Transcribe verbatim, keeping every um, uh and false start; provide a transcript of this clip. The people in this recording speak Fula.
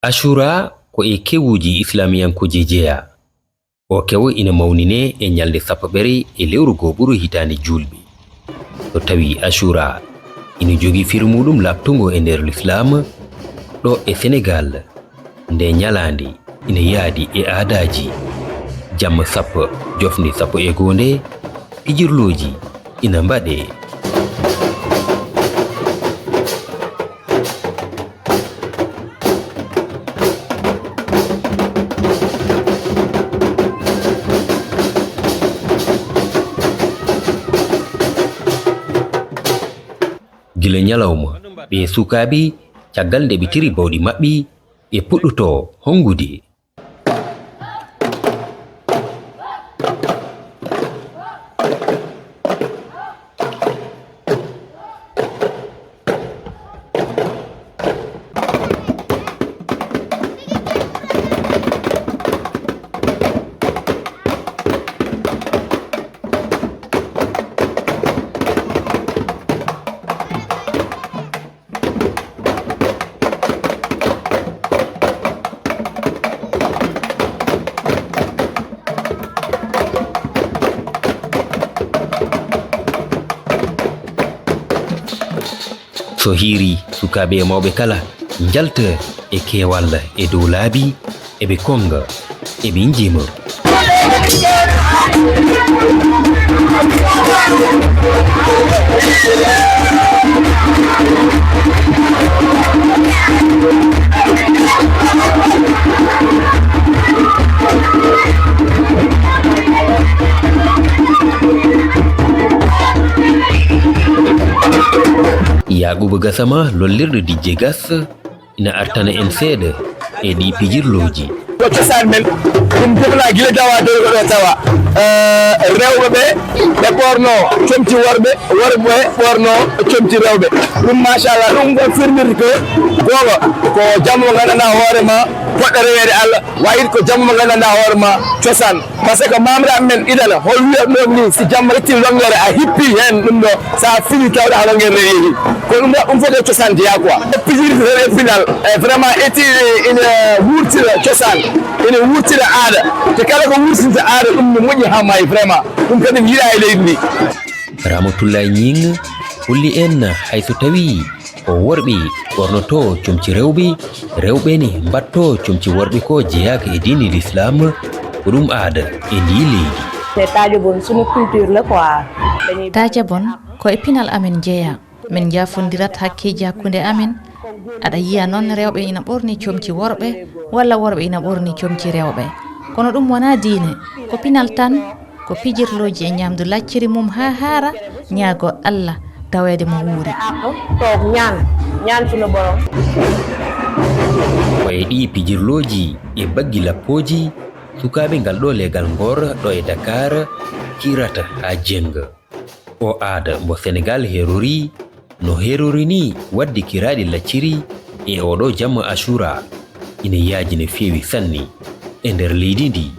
Ashura ko e kewuuji islaamiyankooji jeyaa. Oo kewu ina mawninee e ñalnde sappoɓere e lewru gooɓuru hitaande juulɓe. So tawii Ashura ina jogii firo muuɗum laaɓtungo e nder Lislaam, ɗo e Senegaal, ndee ñalaande ina yahdi e aadaaji. Jamma sappo, jofnde sappo e goo ndee, pijirlooji ina mbaɗee. Gila ñalawma, ɓee sukaaɓe, caggal nde ɓe tiri bawɗi maɓɓe, ɓe puɗɗotoo honngude. So hiirii, sukaaɓe e mawɓe kala njalta e keewal e dow laabi, eɓe konnga, eɓe njima. Yaaquuba Gasama, lollirɗo D J Gas, ina artana en seeɗa e ɗii pijirlooji. Ko cosaan men, ɗum joginaa gila tawa, tawi ko ɗo tawa. Eh, rewɓe ɓe, ɓe ɓoorno comci worɓe, worɓe ɓoorno comci rewɓe. Ɗum, machallah, ɗum ko firndirde ko goonga, ko jamma mo nganndanɗaa hoore ma, poɗɗo reweede Allah, wayi ko jamma mo nganndanɗaa hoore ma, cosaan. Parce que maamraaɓe men idana, hol wiyatnoo ni, si jamma ƴetti longere, a hippi heen ɗum ɗo, so a fini tawde a longere ne yehi. Ko ɗum ɗo, ɗum fof ko cosaan jeyaa quoi. E pijirde tan e pinal, e vraiment eti ina wuurtira cosaan, ina wuurtira aada. Te kala ko wuurtinta aada, ɗum no moƴƴi haa maayi vraiment. Ɗum kadi mi yiɗaa e leydi ndi. Ramatullahi Ñing holli en hay so tawii ko worɓe ɓornotoo comci rewɓe, rewɓe ne mbaɗtoo comci worɓe ko jeyaaka e diine Lislaam, ko ɗum aada e ndii leydi. Te Taaja Bon sunu culture la quoi. Dañuy Taaja Bon ko e pinal amen jeyaa. Min njaafondirat hakkeeji hakkunde amen. Aɗa yiya noon rewɓe ina ɓorni comci worɓe, walla worɓe ina ɓorni comci rewɓe. Kono ɗum wonaa diine, ko pinal tan. Ko pijirlooji e ñaamdu lacciri mum haa haara, ñaago Allah taweede mo wuuri. Toog ñaan, ñaan sunu Borom. Ko e ɗii pijirlooji e baggi lappooji, sukaaɓe ngal ɗoo leegal Ngoor ɗo e Dakar, kirata haa jennga. Oo aada mbo Senegaal heerori, no heerori nii waɗde kiraaɗi lacciri e ooɗoo jamma Ashura, ina yaaji no feewi sanne e nder leydi ndi.